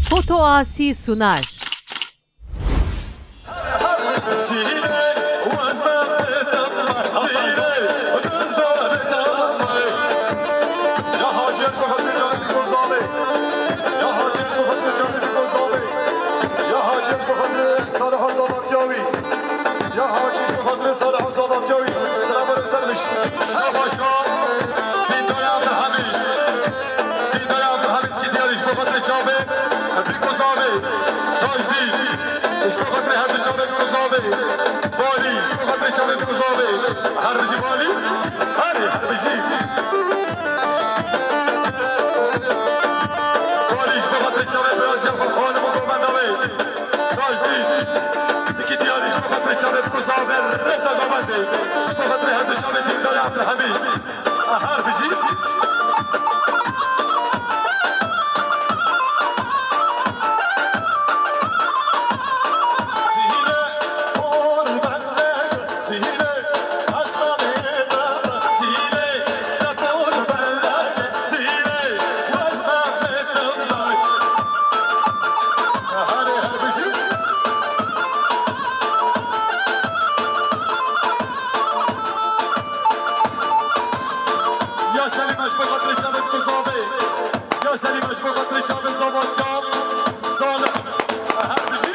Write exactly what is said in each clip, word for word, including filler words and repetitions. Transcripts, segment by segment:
Foto Asi sunar. Ya Hacî, ji bo xatirê Salih û Zavat ya wî, selamet û sermiş. Şabaşa, dîndarê Evdilhemîd. Dîndarê Evdilhemîd ki diyar ji bo xatirê çavê, Bîk û Zavê. Tajdîn, ji bo xatirê her du çavê Bîk û Zavê. Balî, ji bo xatirê çavê Bîk û Zavê. Her bijî Balî, herî her bijî. Balî, ji bo xatirê çavê biraziya xwe, xanim û govenda wê. Tajdîn, dikî diyarî ji bo xatirê çavê Bîk û Zavê, rêza govendê. Ji bo xatirê her du çavê dîndarê Evdilhemîd. Her bijî. Ya Selîm, ji bo xatirê çavê Bîk û Zavê. Ya Selîm, ji bo xatirê çavê Zavat ya Salih. Her bijî.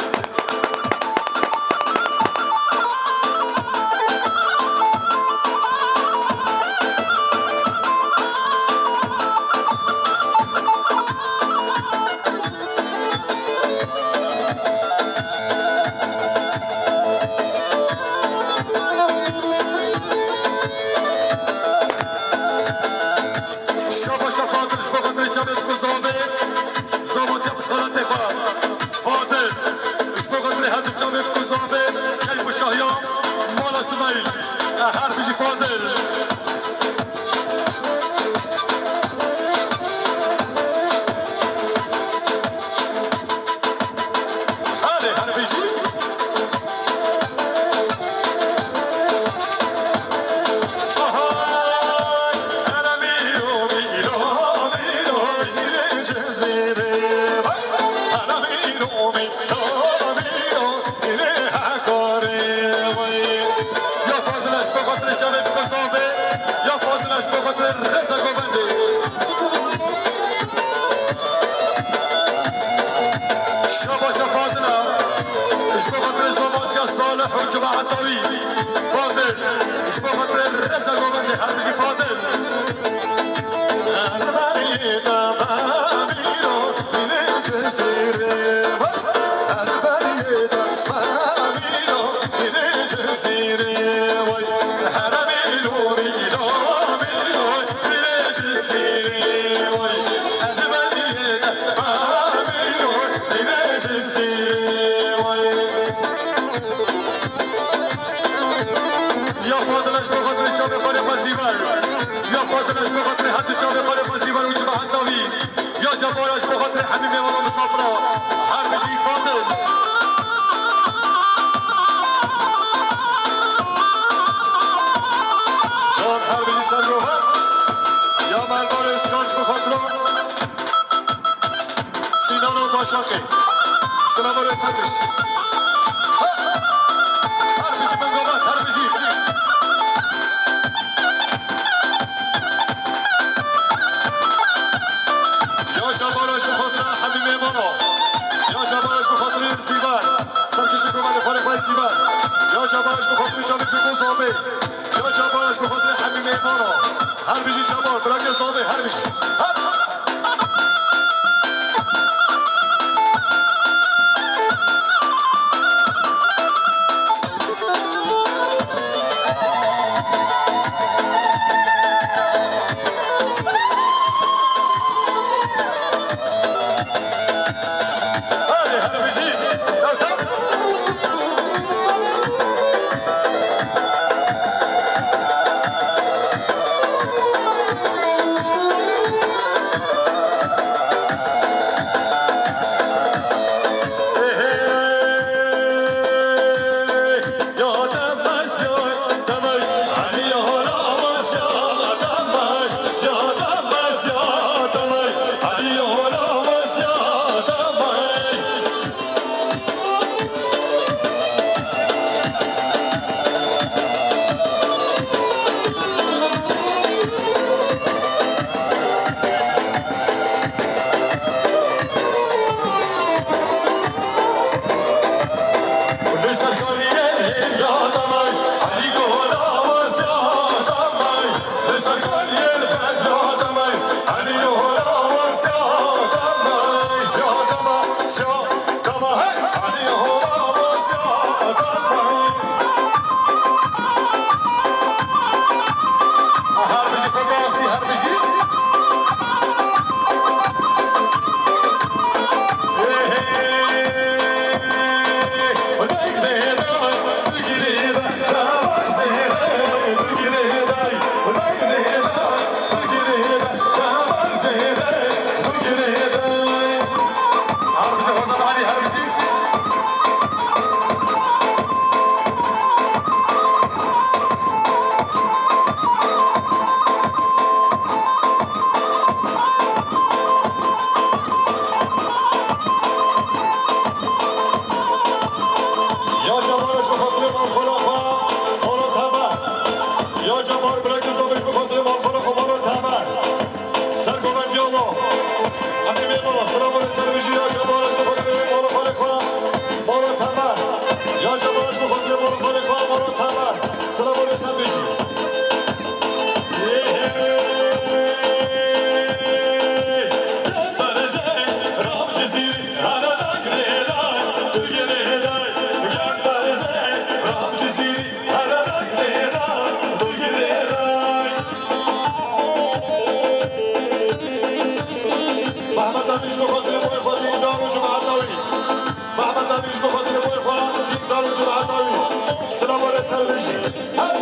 Şabaşa Fadil, ji bo xatirê çavê Bîk û Zavê, Zavat ya pişxalatê xwe. Fadil, ji bo xatirê her du çavê Bîk û Zavê, Keyf û Şahiya, Mala Simayîl. Her bijî Fadil. Hadi, her bijî. Ya Fadil, ji bo xatirê çavê Bîk û Zavê, ya Fadil, ji bo xatirê rêza govendê. Şabaşa Fadila, ji bo xatirê Zavat ya Salih û cemaeta wî. Fadil, ji bo xatirê rêza govendê, her bijî Fadil. Ya Fadil, ji bo xatirê çavê xalê xwe Zîver. Ya Fadil, ji bo xatirê her du çavê xalê xwe Zîver û cemaeta wî. Ya Cebara, ji bo xatirê hemî mêvana misafira. Her bijî Fadil. Can her bijî sergovan. Ya Merdan Özkan, ji bo xatira Sinan û Başakê. Sinan û Özkan. Her bijî Merdan, her bijî. Ya Cebara, ji bo xatira hemî mêvana. Ya Cebara, ji bo xatirê Zîver. Serkêşî govarê xwarê xwe Zîver. Ya Cebara, ji bo xatirê çavê Bîk û Zavê. Ya Cebara, ji bo xatirê hemî mêvana. Her bijî Cebar, birakê Zavê, her bijî. Her Ji bo xatirê boyê xwe dîndar û cemaeta wî. Mehmet Alî ji bo xatirê boyê xwe dîndar û cemaeta wî. Silav were ser wî jî. Hey!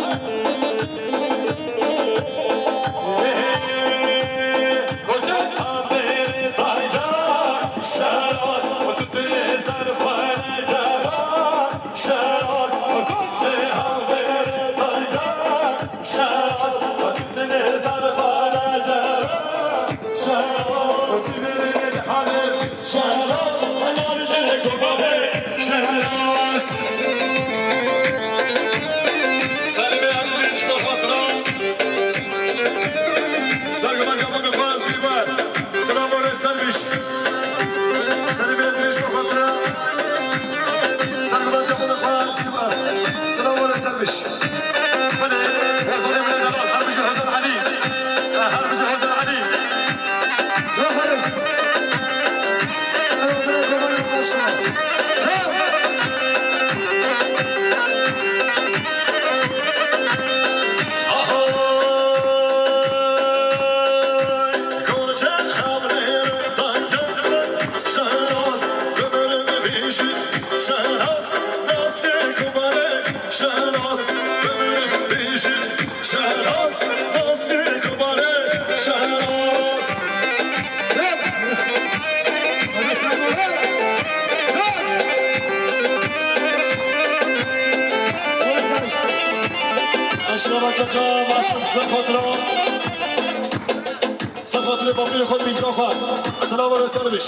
Belê, wezanê min e delal, her bijî Hezar Elî. Her bijî Hezar Elî. Cafer. Selamun aleyküm, aleyküm selam. Cafer. Ahay, koçe hamle dayda, şeras, kömür bişi, şeras, naske kubare, şeras, kömür bişi, şenas, naskê kubare, şenas. Eşraba keça, masum, ser xatirê. Ser xatirê bapîrê xwe, dîka xwe. Silav were ser wî.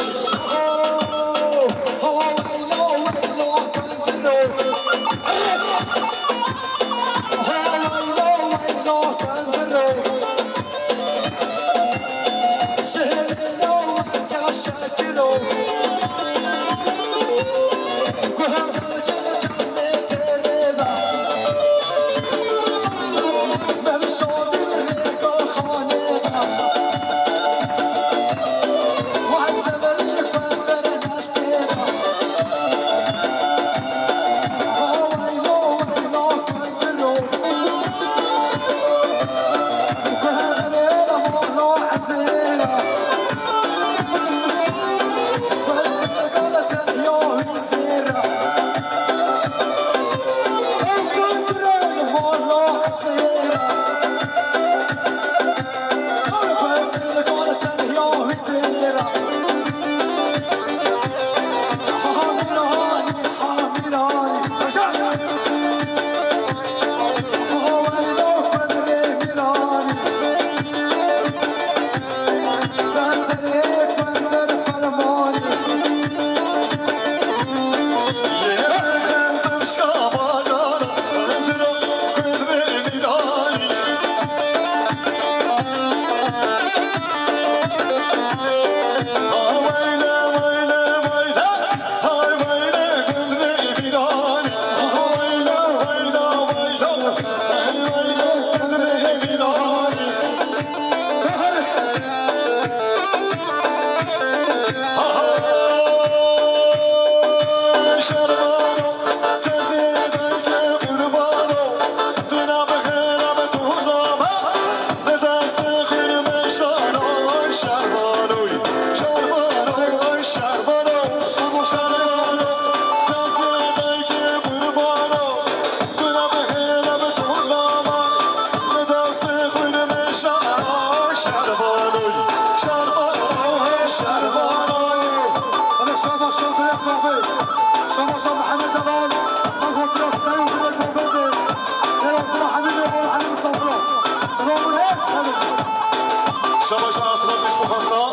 Şabaş, aslan, diş bu xatira.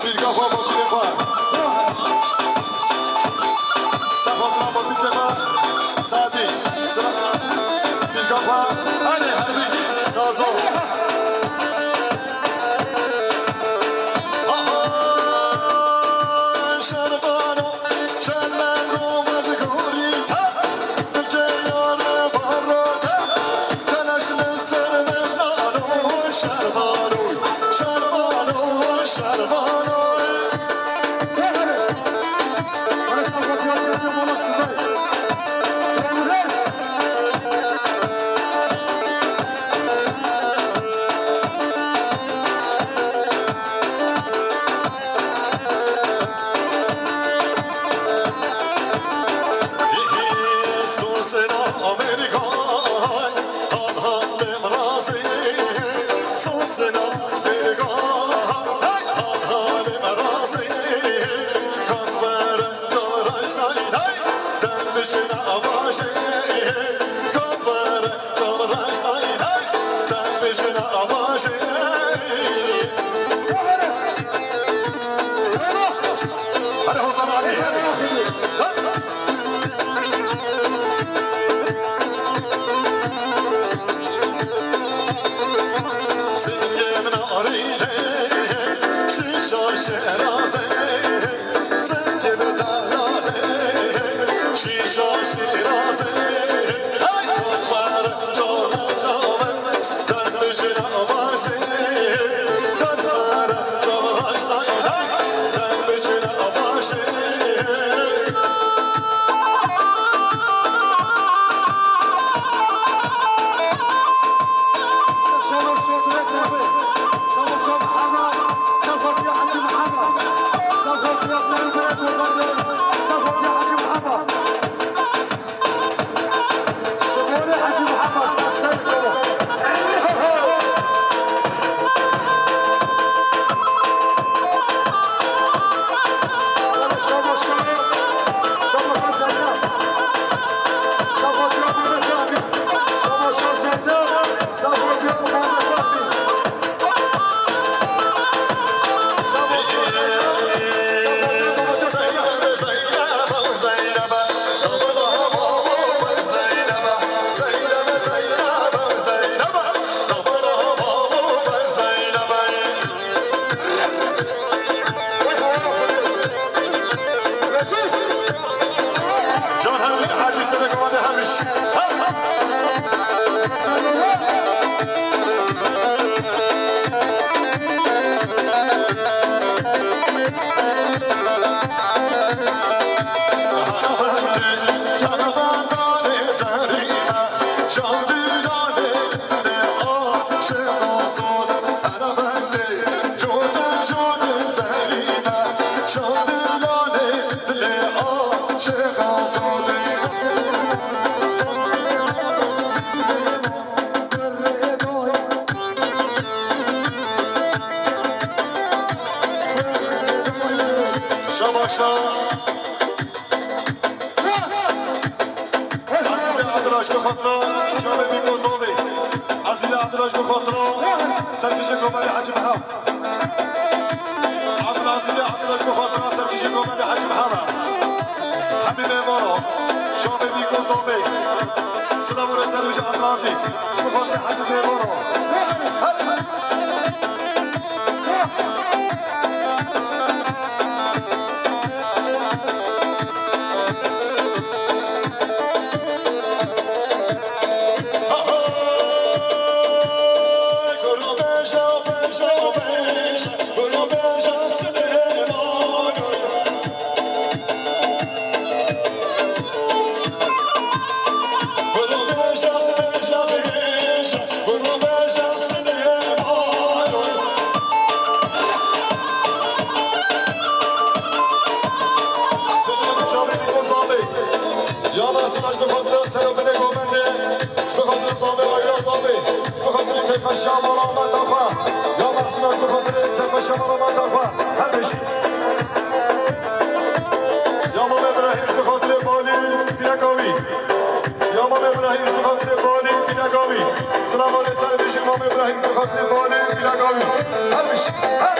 Pîrka xwe, botîrê xwe. Ser xatira botîrê xwe. Sadî. Ser pîrka xwe. Hadi, her bijî. Taze. Aha. Şerbano. Singê min arîne, şîşa şêrazê, singê min delalê, şîşa şêrazê. Hey, Kurban, çawa çawa. Can Hemî Hacî Sedek Wadê Hemiş. Şabaşa. Ezîzê Adiraş bi xatira Şamê Bîko Zovê. Ezîzê Adiraş bi xatira Serkişê Komelê Hecî Miha. Abdulazîzê Adiraş bi xatira Serkişê Komelê Hecî Miha. Hemî mêvana Şamê Bîko Zovê. Silav û rêz ser wijî Abdulazîz. Ji bi xatira hemî mêvana. Yana silav ji xwe dira ser û binê govendê, ji xwe dira zavê, ayra zavê, ji xwe dira keyfeşiya mala me taxa. Yana silav ji xwe dira keyfeşiya mala me taxa. Her bijî. Ya Mam Îbrahîm ji xatirê balî û pîreka wî. Ya Mam Îbrahîm ji xatirê balî û pîreka wî. Silav û rêz ser bijî Mam Îbrahîm ji xatirê balî û pîreka wî. Her bijî. Her.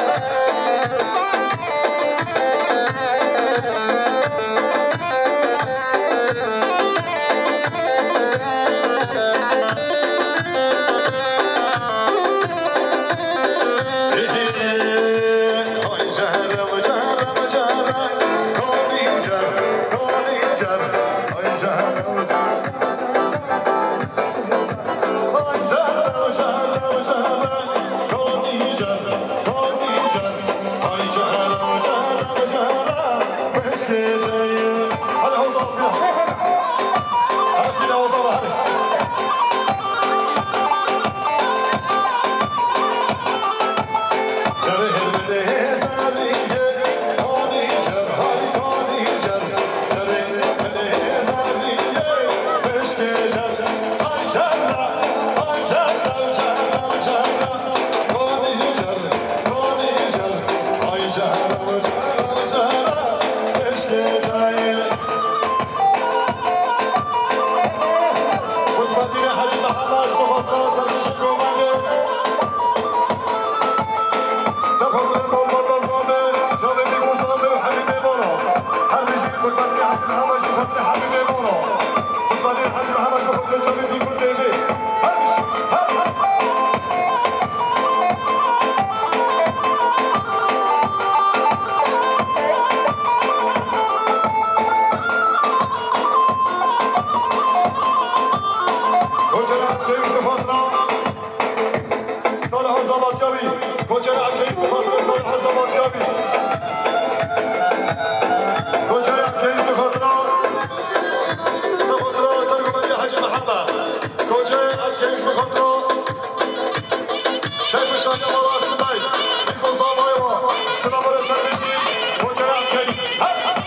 Silavore Servişî, Koçera Kerîm. Her, her.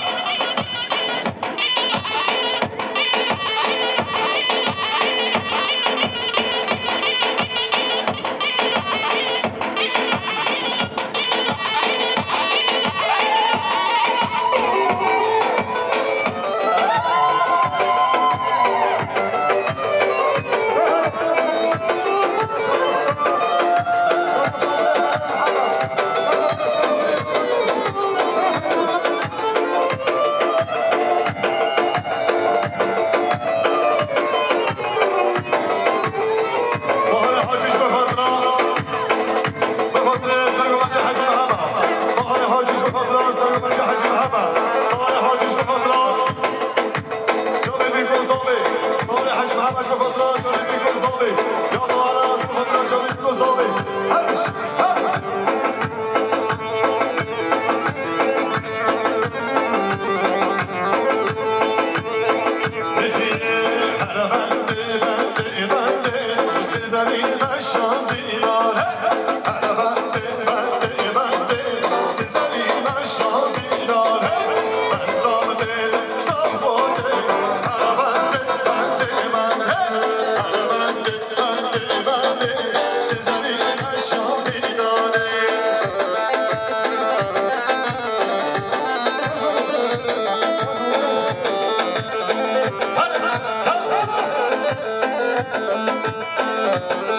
Baharê Haciş bi xatira, bi xatira Sergovendiya Hecî Mihema. Baharê Haciş bi xatira Sergovendiya Hecî Mihema. Baharê Haciş bi xatira Canê Bîko Zalê. Baharê Hecî Mihema bi xatira Canê Bîko Zalê. Ya Bahar Aziz bi xatira Canê Bîko Zalê. Her biş, her biş.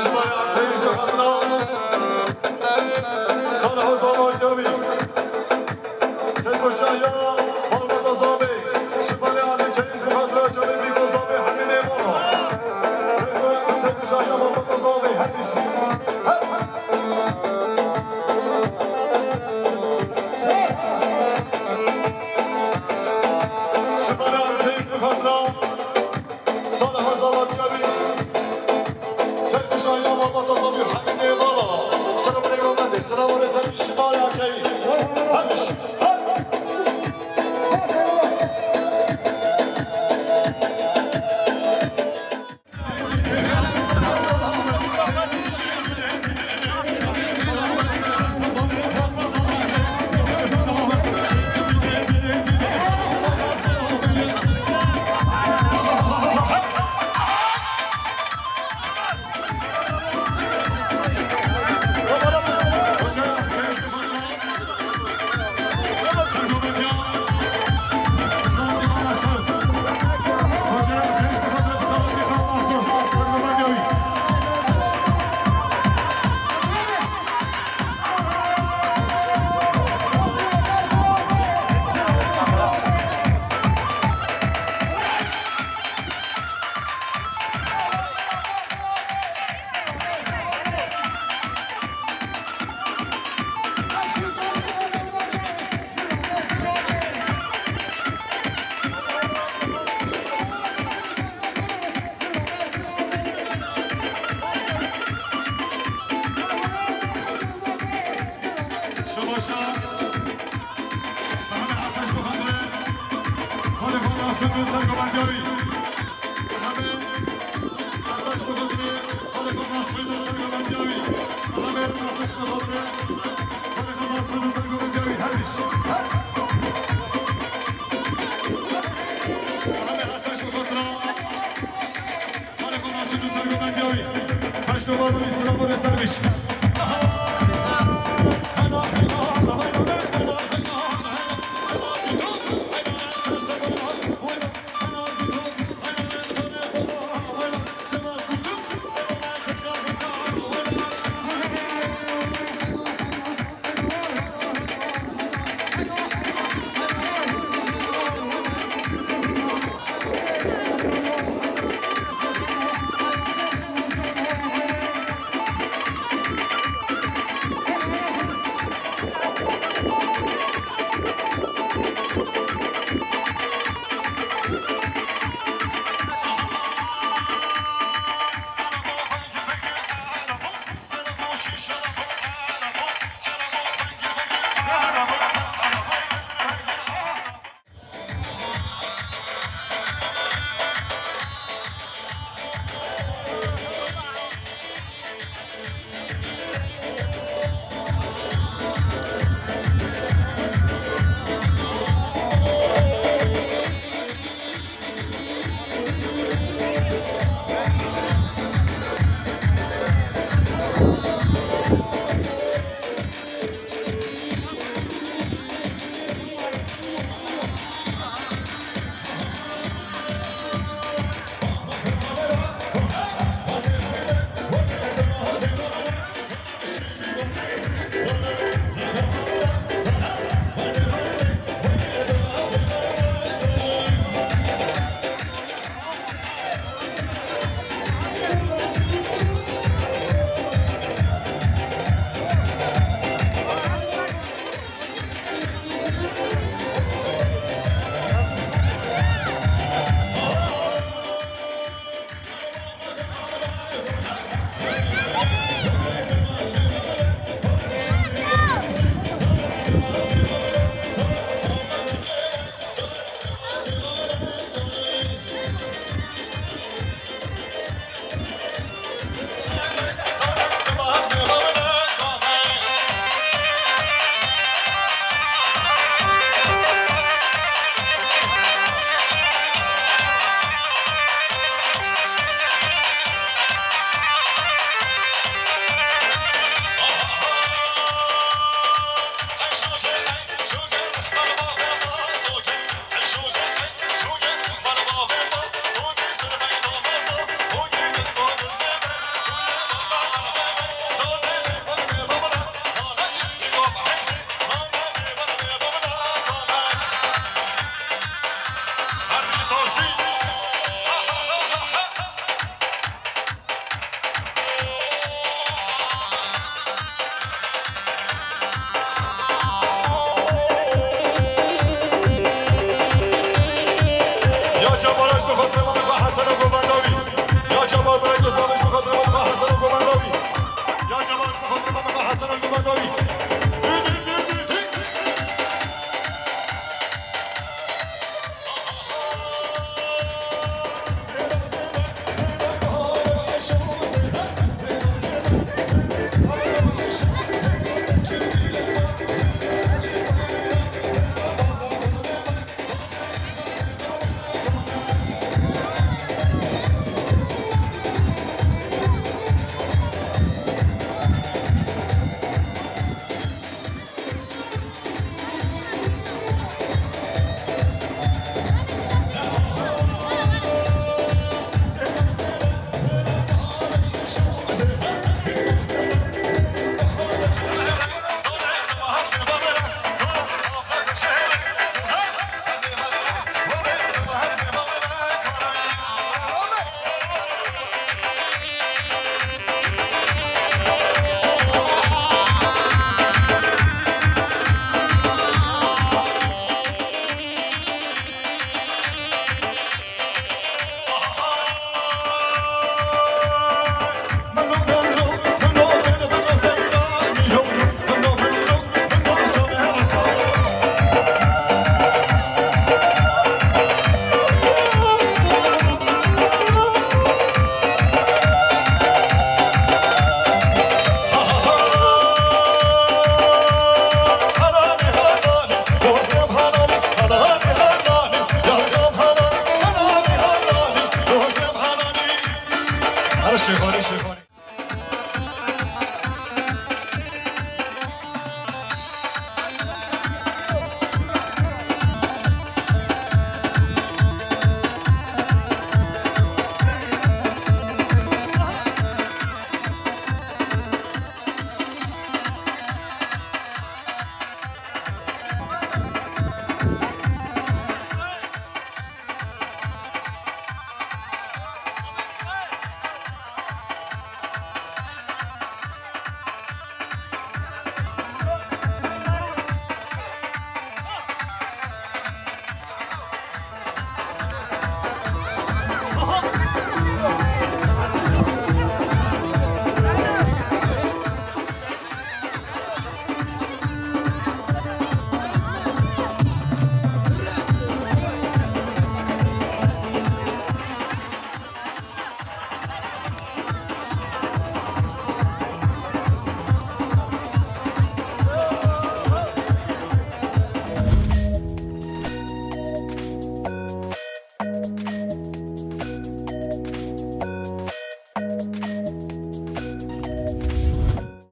Şima ya teyz bi xatira Salih Ozan Aydemî. Keyfşahiya malbata Zavê, şivalê Adil Keyf bi xatira Canê Bîko Zavê hemî nêvana. Keyf-, keyfşahiya malbata Zavê, her dişî. Her. Şivalê Adil Keyf bi xatira Salih Ozan Aydemî. Keyfşahiya malbata Zavê hemî nêvana. Selam aleyküm, ben de. Selam aleyküm, şivalê Akeyî. Her dişî. Her. Şabaşa. Mehmet Hasan Şubatlı. Halifan Rasul Göster Komandiyavi. Mehmet Hasan Şubatlı. Halifan Rasul Göster Komandiyavi. Mehmet Hasan Şubatlı. Halifan Rasul Göster Komandiyavi. Her iş. Her. Mehmet Hasan Şubatlı. Xalê xwe nasî tu sergovendiya wî. Beş numar wî, silav û rêser bîş.